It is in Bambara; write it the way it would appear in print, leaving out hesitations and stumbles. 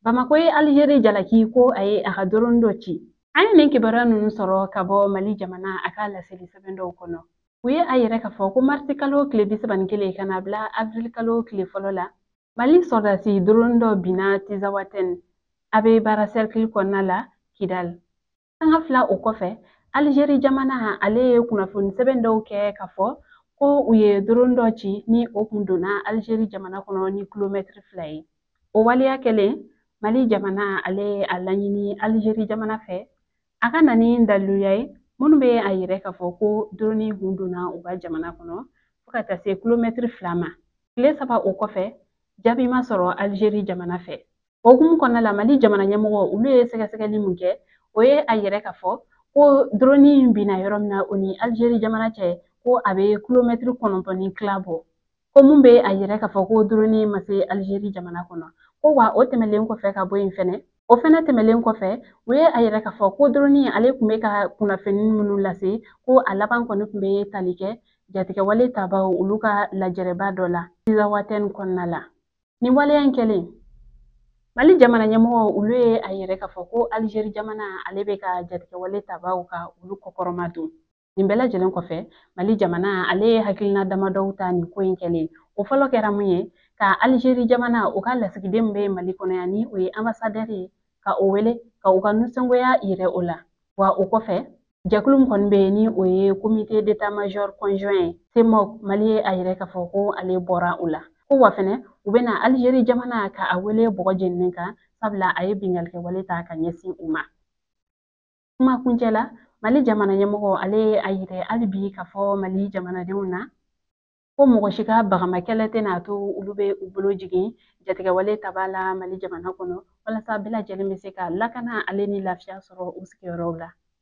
Bamakɔ ye Alizeri jalaki ko a ye a ka drone dɔ ci. An ye nin kibaruya ninnu sɔrɔ ka bɔ Mali jamana a ka laseli sɛbɛn dɔw kɔnɔ. U ye a yira k'a fɔ ko marisi kalo tile 31 ka na bila avril kalo tile 1 la, Mali sɔrɔdasi drone dɔ binna Tizawatɛn Abeibara cercle kɔnɔna la Kidal. Sanga 2 o kɔfɛ, Alizeri jamana ale ye kunnafoni sɛbɛn dɔw kɛ k'a fɔ ko u ye drone dɔ ci ni o kun donna Alizeri jamana kɔnɔ ni kilomɛtiri 2 ye. O waleya kɛlen, Mali jamana ale ye a laɲini Alizeri jamana fɛ a ka na ni daliluya ye minnu bɛ a yira k'a fɔ ko drone kun donna u ka jamana kɔnɔ fo ka taa se kilomɛtiri 2 ma. Tile 3 o kɔfɛ, jaabi ma sɔrɔ Alizeri jamana fɛ. O hukumu kɔnɔna la, Mali jamana ɲɛmɔgɔ olu ye sɛgɛsɛgɛli min kɛ, o ye a yira k'a fɔ ko drone in binna yɔrɔ min na o ni Alizeri jamana cɛ, ko a bɛ kilomɛtiri 9 ni tila bɔ. Ko mun bɛ a yira k'a fɔ ko drone ma se Alizeri jamana kɔnɔ. Ko wa o tɛmɛlen kɔfɛ ka bɔ yen fɛnɛ, o fɛnɛ tɛmɛlen kɔfɛ, u ye a yira k'a fɔ ko drone ale tun bɛ ka kunnafoni minnu lase, ko a laban kɔni tun bɛ tali kɛ jatigɛwale tabaw olu ka lajɛrɛba dɔ la Tizawatɛn kɔnɔna la. Nin waleya in kɛlen, Mali jamana ɲɛmɔgɔ olu ye a yira k'a fɔ ko Alizeri jamana ale bɛ ka jatigɛwale tabaw ka olu kɔkɔrɔma don. Nin bɛɛ lajɛlen kɔfɛ, Mali jamana ale ye hakilina damadɔw ta nin ko in kɛlen. O fɔlɔ kɛra mun ye, ka Alizeri jamana o ka lasigiden min bɛ Mali kɔnɔ yan ni o ye ambassadeur ye, ka o wele ka u ka nisɔngoya yira o la. Wa o kɔfɛ, jɛkulu min kɔni bɛ yen ni o ye comité d'état-major conjoint ye, CEMOC, Mali ye a yira k'a fɔ ko ale bɔra o la. Ko wa fɛnɛ, u bɛna Alizeri jamana ka a wele bɔgɔ jeninen kan, sabula a ye binkannikɛwale ta ka ɲɛsin u ma. Kuma kuncɛ la, Mali jamana ɲɛmɔgɔ ale ye a yira hali bi k'a fɔ Mali jamanadenw na ko mɔgɔ si ka bagamakɛlɛ tɛna to olu bɛ u bolo jigin jatigɛwale taba la Mali jamana kɔnɔ, walasa bɛɛ lajɛlen bɛ se ka lakana ale ni lafiya sɔrɔ u sigiyɔrɔw la.